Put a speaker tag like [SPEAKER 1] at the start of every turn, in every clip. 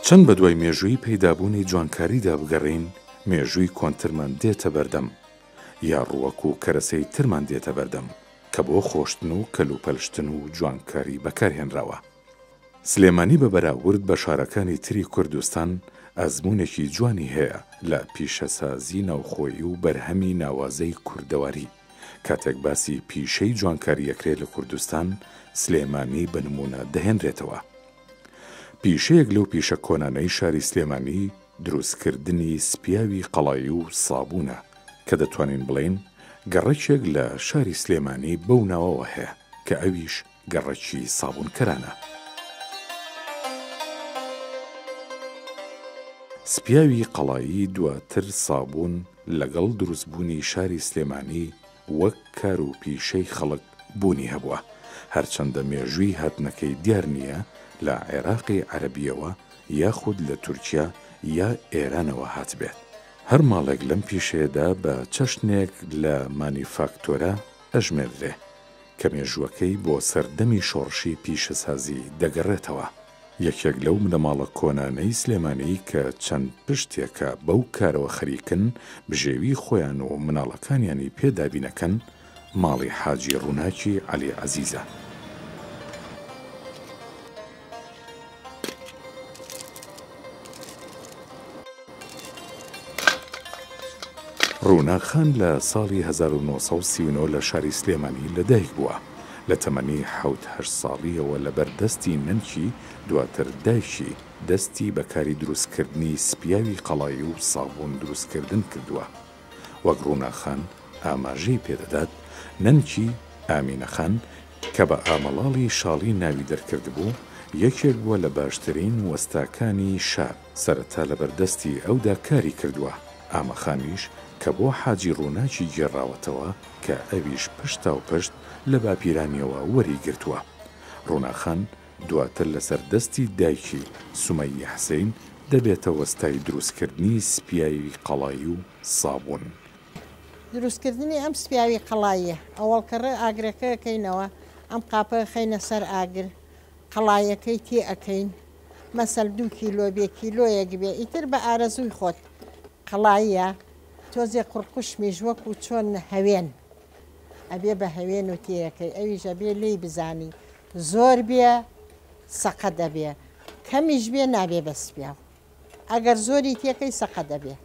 [SPEAKER 1] چەند بەدوای مێژووی پەیدابوونی جوانکاریدا بگەڕێین، مێژووی کۆنترمان دێتە بەردەم، یا ڕووەک و کەرەسەی ترمان دێتە بەردەم کە بۆ خۆشتن و کەلوپەل شتن و جوانکاری بەکارهێنراوە. سلێمانی بە بەراورد بە شارەکانی تری کوردستان ئەزموونێکی جوانی هەیە لە پیشەسازی ناوخۆیی و بەرهەمی ناوازەی کوردەواری. کاتێک باسی پیشەی جوانکاری ئەکرێ لە کوردستان، سلێمانی بە نموونە دەهێنرێتەوە. پیشەیەک لەو پیشە کۆنانەی شاری سلێمانی دروستکردنی سپیاوی قەڵایی و سابوونە کە دەتوانین بڵێین گەڕەکێک لە شاری سلێمانی بەو ناوەوە هەیە کە ئەویش گەڕەکی سابوونکەرانە. سپیاوی قەڵایی دواتر سابوون لەگەڵ دروستبوونی شاری سلێمانی وەک کار و پیشەی خەڵک بوونی هەبووە، هەرچەندە مێژووی هاتنەکەی دیار نییە لە عێراقی عەرەبییەوە یاخود لە تورکیا یا ئێرانەوە هاتبێت. هەر ماڵێک لەم پیشەیەدا بە چەشنێک لە مانیفاکتۆرە ئەژمێردرێ کە مێژووەکەی بۆ سەردەمی شۆڕشی پیشەسازی دەگەڕێتەوە. یەکێک لەو بنەماڵە کۆنانەی سلێمانی کە چەند پشتێکە بەو کارەوە خەریکن بژێوی خۆیان و مناڵەکانیانی پێ دابینەکەن، ماڵی حاجی ڕووناکی عەلی عەزیزە. ڕووناک خان لە ساڵی 1939 لە شاری سلێمانی لەدایک بووە. لە تەمەنی حەوت هەشت ساڵییەوە لەبەر دەستی نەنکی، دواتر دایکی، دەستی بە کاری دروستکردنی سپیاوی قەڵایی و سابوون دروستکردن کردووە. وەک ڕووناک خان ئاماژەی پێدەدات، نەنکی، ئامینە خان، کە بە ئامەڵاڵی شاڵی ناوی دەرکردبوو، یەکێک بووە لە باشترین وەستاکانی شار، سەرەتا لەبەر دەستی ئەودا کاری کردووە، ئامە خانیش کە بۆ حاجی ڕووناکی گێڕاوەتەوە کە ئەویش پشتاوپشت لە باپیرانیەوە وەری گرتووە. ڕووناک خان دواتر لەسەر دەستی دایکی، سومەییە حسین، دەبێتە وەستای دروستکردنی سپیاوی قەڵایی و سابوون.
[SPEAKER 2] دروستکردنی ئەم سپیاوی قەڵاییە، ئەوەڵ کەڕێ ئاگرەکە ئەکەینەوە، ئەم قاپە ئەخەینە سەر ئاگر، قەڵایەکەی تێ ئەکەین، مەسەل دوو کیلۆ بێ کیلۆیەک بێ ئیتر بە ئارەزووی خۆت، قەڵاییە تۆزێ قوڕقوشمیش وەکوو چۆن هەوێن ئەبێ بە هەوێن و تێیەکەی ئەویش ئەبێ لێی بزانی زۆر بێ سەقەت ئەبێ کەمیش بێ نابێ بە سپیاو. ئەگەر زۆری تێکەی سەقەت ئەبێ.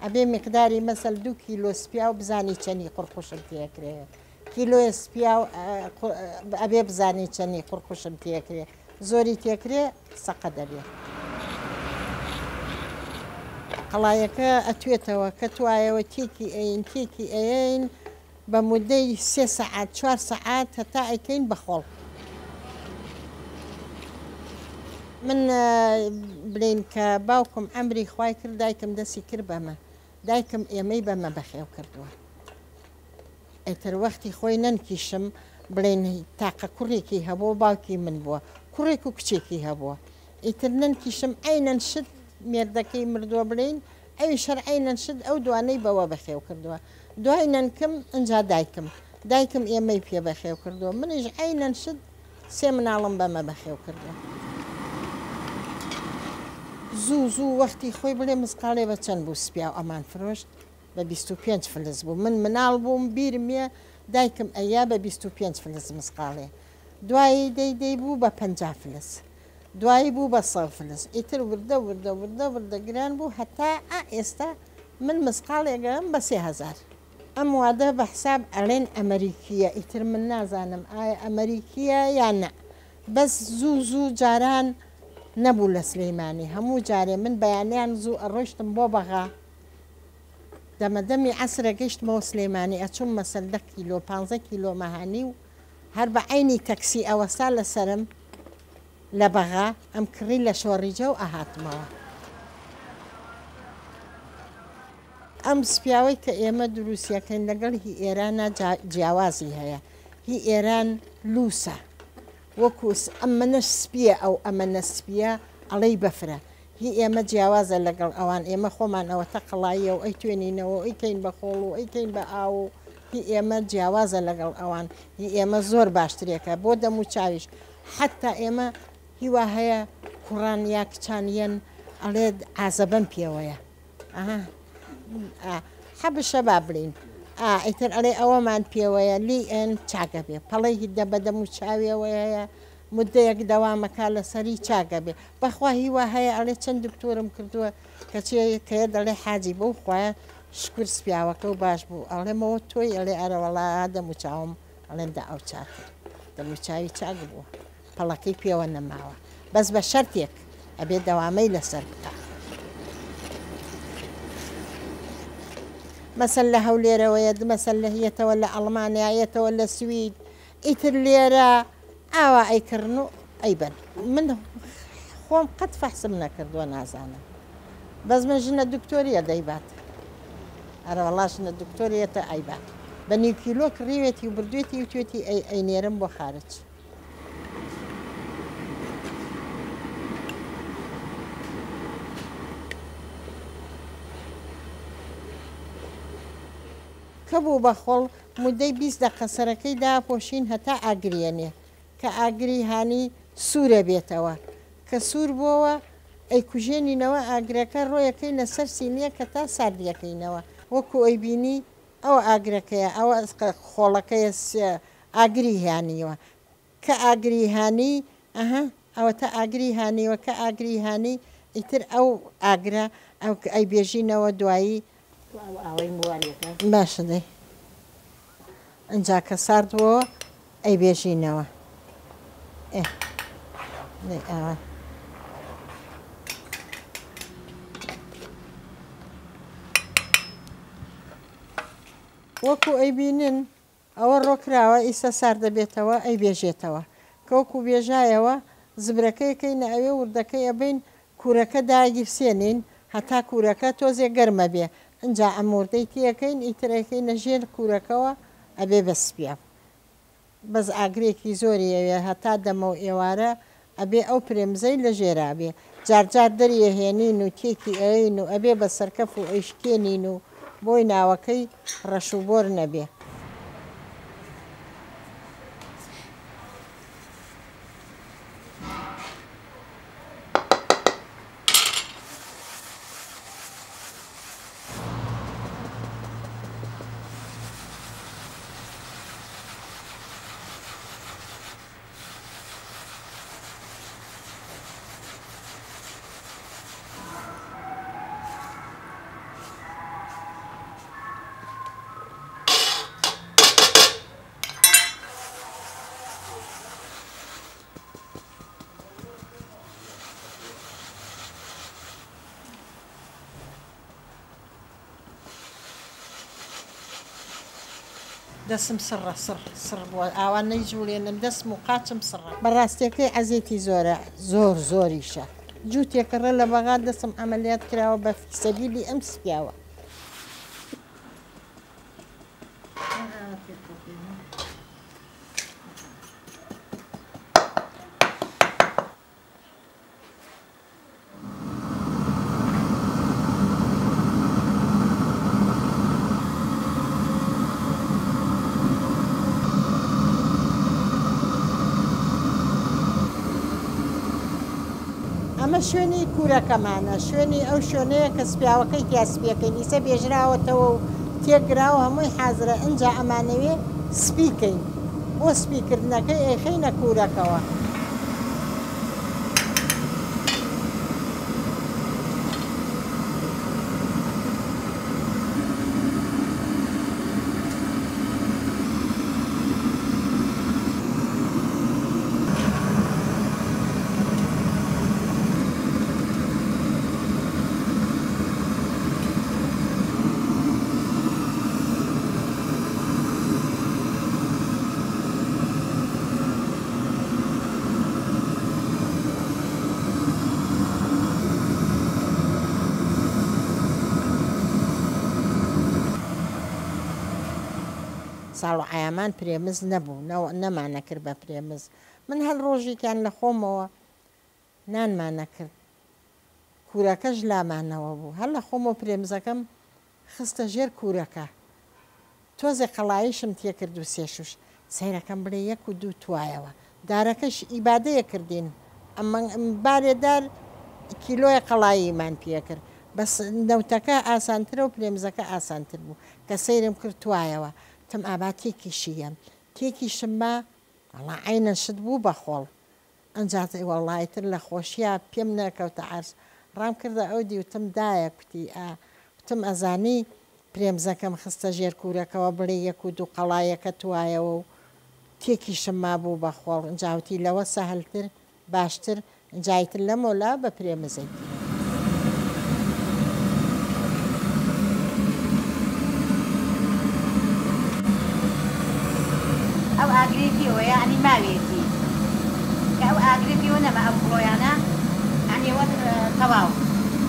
[SPEAKER 2] ئەبێ میقداری مەسەل دوو کیلۆ سپیاو بزانی چەنی قوڕقوشم تێکرێ. کیلۆیە سپیاو ئەبێ بزانی چەنی قوڕقوشم تێکرێ. زۆری تێکرێ سەقەت ئەبێ. قەڵایەکە ئەتوێتەوە کە توایەوە تێکی ئەین تێکی ئەیەین بە مودەی سێ سەعات چوار سەعات هەتا ئەیکەین بە خۆڵ. من بلێین کە باوکم عەمری خوای کرد دایکم دەسی کرد بەمە دایکم ئێمەی بەمە بەخێو کردووە ئیتر وەختی خۆی نەنکیشم بڵێن تاقە کوڕێکی هەبوو باوکی من بووە کوڕێک و کچێکی هەبووە ئیتر نەنکیشم عەینەن شت مێردەکەی مردووە بڵێین ئەویش هەر عەینەن شت ئەو دوانەی بەوە بەخێو کردووە دوای نەنکم ئنجا دایکم دایکم ئێمەی پێ بەخێو کردووە منیش عەینەن شت سێ مناڵم بەمە بەخێو کردووە. زوو زوو وەختی خۆی بڵێ مسقاڵێ بە چەند بوو سپیاو ئەمان فرۆشت بە 25 فلس بوو من مناڵ بووم بیرم یە دایکم ئەیا بە 25 فلس مسقاڵێ دوایی دەی دەی بوو بە 50 فلس دوایی بوو بە سەو فلس ئیتر وردە وردە وردە وردە گران بوو هەتا ئا ئێستا من مسقاڵێک ئەم بە 3000. ئەم وادە بە حساب ئەڵێن ئەمەریکیە ئیتر من نازانم ئایا ئەمەریکیە یا نە بەس زوو زوو جاران نەبوو لە سلیمانی هەموو جارێ من بەیانیان زوو ئەڕۆیشتم بۆ بەغا دەمە دەمی عەسرە گەیشتمەوە سلیمانی ئەچوم مەسەل دە کیلۆ پانزە کیلۆ مەهانی و هەر بە عەینی تەکسی ئەوەستا لەسەرم لە بەغا ئەم کڕی لە شۆڕیجە و ئەهاتمەوە. ئەم سپیاوەی کە ئێمە دروستیەکەین لەگەڵ هی ئێرانا جیاوازی هەیە هی ئێران لوسە وەکو ئەمەنەش سپیە ئەو ئەمەنە سپیە ئەڵێی بەفرە هی ئێمە جیاوازە لەگەڵ ئەوان ئێمە خۆمان ئەوەتە قەڵاییە و ئەیتوێنینەوە و ئەیکەین بە خۆڵ و ئەیکەین بە ئاو و هی ئێمە جیاوازە لەگەڵ ئەوان هی ئێمە زۆر باشترێکە بۆ دەم و چاویش حەتا ئێمە هیوا هەیە کوڕان یا کچان یەن. ئەڵێ عازەبەم پێوەیە ئەها حەبشە با بڵێین ئا ئیتر ئەڵێ ئەوەمان پێوەیە لی ئەن چاکە بێ پەڵەی هیدە بە دەم و چاویەوە هەیە مدەیەک دەوامەکە لەسەری چاکە بێ بەخوا هیوا هەیە ئەڵێ چەند دکتۆرم کردووە کەچێ کەیە دەڵێ حاجی بەو خوایە شکر سپیاوەکە و باش بوو ئەڵێمەوە تۆی ئەڵێ ئەرەوەڵا دەم و چاوم ئەڵێن دا ئەو چاکتر دەم و چاوی چاک بووە پەڵەکەی پێوە نەماوە بەس بە شەرتێک ئەبێ دەوامەی لەسەر بکا. مەسەل لە هەولێرەوەیە مەسەل لە یەتەوە لە ئەڵمانیا یەتەوە لە سوید ئیتر لێرە ئاوا ئەیکڕن و ئەیبەن من خۆم قەت فەحسم نەکردووە نازانم بەس من ژنە دکتۆریە دەیبات ئەرەوەڵا ژنە دکتۆریەتە ئەیبات بە نیو کیلۆ کڕیوێتی و بردوێتی وتوێتی ئەی ئەینێرم بۆ خارج. کە بوو بە خۆڵ مودەی 20 دەقە سەرەکەی داپۆشین هەتا ئاگریەنێ کە ئاگری هانی سوورە بێتەوە کە سوور بۆوە ئەیکوژێنینەوە ئاگرەکە ڕۆیەکەینە سەر سینیەکە تا ساردیەکەینەوە وەکو ئەیبینی ئەوە ئاگرەکەیە ئەوە خۆڵەکەیە ئاگری هانیوە کە ئاگری هانی ئەها ئەوەتا ئاگری هانیوە کە ئاگری هانی ئیتر ئەو ئاگرە ئەو ئەیبێژینەوە دوایی
[SPEAKER 3] تۆ ئەو ئاوەی موالێکە.
[SPEAKER 2] باشە دەی ئنجا کە سارد بۆوە ئەیبێژینەوە ئێ دەی ئاوا. وەکو ئەیبینن ئەوە ڕۆکراوە ئیستا ساردەبێتەوە ئەیبێژێتەوە کە وەکو بێژایەوە زبرەکەی ئەکەینە ئەوێ وردەکەی ئەبەین کورەکە داگیرسێنین هەتا کورەکە تۆزێ گەرمەبێ ئنجا ئەم وردەی تێکەین ئیتر ئەیکەینە ژێر کورەکەوە ئەبێ بە سپیاو. بەس ئاگرێکی زۆری ئەوێ هەتا دەمەو ئێوارە ئەبێ ئەو پرێمزەی لە ژێرا بێ جار جار دەری ئەهێنین و تێکی ئەیەین و ئەبێ بە سەرکەف و ئەیشکێنین و بۆی ناوەکەی ڕەش و بۆر نەبێ. دەسم سڕە سڕ سڕ بووە ئاوا نەیجوڵێنم دەسم و قاچم سڕە. بەڕاستیەکەی عەزێتی زۆرە زۆر زۆریشە جوتێکە ڕە لە بەغا دەسم عەمەلیات کراوە بە فیسەبیلی ئەم سپیاوە. ئەمە شوێنی کورەکەمانە، شوێنی ئەو شوێنەیە کە سپیاوەکەی تیا سپیەکەین، ئیسە بێژراوەتەوە و تێکگراوە هەمووی حازرە، ئنجا ئەمانەوێ سپی کەین، بۆ سپی کردنەکەی ئەیخەینە کورەکەوە. ساڵ و عەیامان پرێمز نەبوو، نەمانەکرد بە پرێمز. من هەر ڕۆژێکیان لە خۆمەوە نانمان ئەکرد. کورەکەش لامانەوە بوو. هەر لە خۆمەوە پرێمزەکەم خستە ژێر کورەکە. تۆزێ قەڵاییشم تێکرد و سێشوش. سەیرەکەم بڵێ یەک و دوو توایەوە. دارەکەش ئیبادەیە کردین. ئەمە بارێ دار. کیلۆیە قەڵاییمان پێکرد بەس نەوتەکە ئاسانترە و پرێمزەکە ئاسانتر بوو کە سەیرم کرد توایەوە تم ئابا تێکیشی یەم تێکیشم ما وەڵا عەینەن شت بوو بە خۆڵ ئەنجا وەڵا ئیتر لە خۆشیا پێم نەکەوتە عەرز ڕام کردە ئەو دی وتم دایە کوتی ئا وتم ئەزانی پرێمزەکەم خستە ژێر کوورەکەوە بڵێی یەک و دوو قەڵایەکە توایەوە و تێکیشم مابوو بە خۆڵ ئینجا وتی لەوە سەهلتر باشتر ئینجا ئیتر لەمەولا بە پرێمزەی.
[SPEAKER 3] ئەو ئاگرەی پێوە یەعنی ماویەتی کە ئەو ئاگرە پێوە نەما ئەو کڵۆیانە یەعنی ئەوە تەواو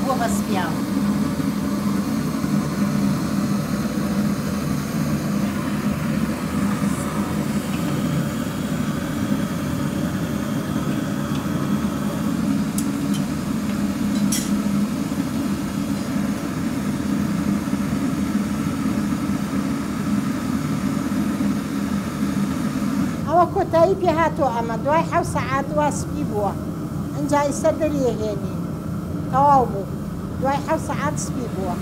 [SPEAKER 3] بووە بە سپیاو.
[SPEAKER 2] ئەوە کۆتایی پێ هاتووە ئەمە دوای حەو سەعات وا سپی بووە ئینجا ئیستا دەریەهێنی تەواو بوو دوای حەو سەعات سپی بووە.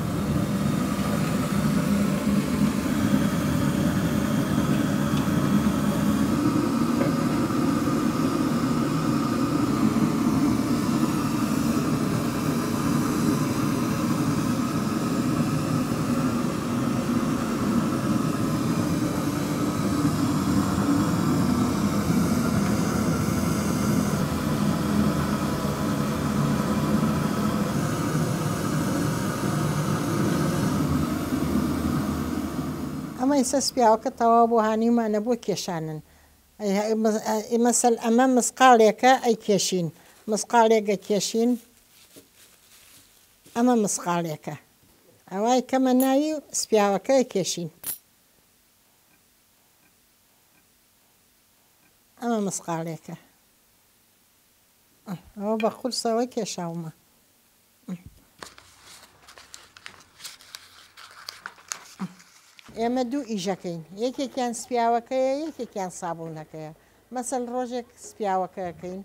[SPEAKER 2] ئەمە ئیستا سپیاوەکە تەواو بوو هانیومانە بۆ کێشانن مەسەل ئەمە مسقاڵێکە ئەیکێشین مسقاڵێک ئەکێشین ئەمە مسقاڵێکە ئەوای کەمە ناوی و سپیاوەکە ئەکێشین ئەمە مسقاڵێکە ئەوە بە قورسەوە کێشاومە. ئێمە دوو ئیشەکەین یەکێکیان سپیاوەکەیە یەکێکیان سابوونەکەیە مەسەل ڕۆژێک سپیاوەکەکەین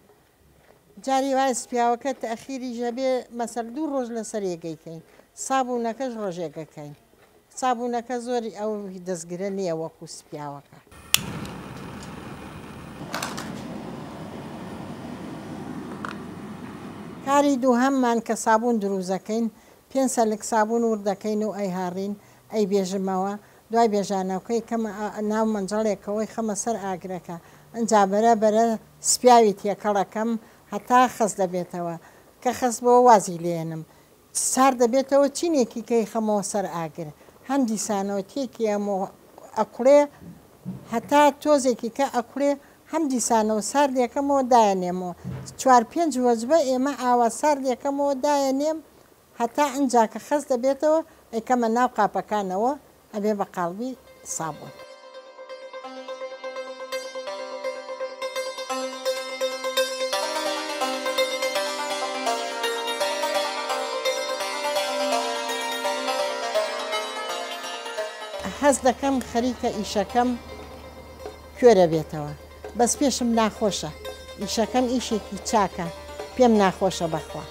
[SPEAKER 2] جاری وایە سپیاوەکە تەئخیریش هەبێ مەسەل دوو ڕۆژ لەسەر یەکەی کەین سابوونەکەش ڕۆژێکەکەین سابوونەکە زۆری ئەو دەستگرە نییە وەکو سپیاوەکە. کاری دووهەممان کە سابوون دروست دەکەین پێنج سەلک سابوون ورد دەکەین و ئەیهاڕین ئەیبێژمەوە دوای بێژانەوکەی کەمە ناو مەنجەڵێکەوەی خەمە سەر ئاگرەکە ئنجا بەرە بەرە سپیاوی تێکەڵ ئەکەم هەتا خەست دەبێتەوە کە خەست بۆوە وازی لێنم سارد دەبێتەوە چینێکی کەی خەمەوە سەر ئاگر هەم دیسانەوە تێکی ئەمۆ ئەکوڵێ هەتا تۆزێکی کە ئەکوڵێ هەم دیسانەوە ساردێکەمەوە دایەنێمەوە چوار پێنج وەجبە ئێمە ئاوا ساردێکەمەوە دایەنێم هەتا ئنجا کە خەست دەبێتەوە ئەیکەمە ناو قاپەکانەوە ئەبێ بە قاڵبی سابوون. هەست دەکەم خەریکە ئیشەکەم کوێرە بێتەوە بەس پێشم ناخۆشە ئیشەکەم ئیشێکی چاکە پێم ناخۆشە بەخوا.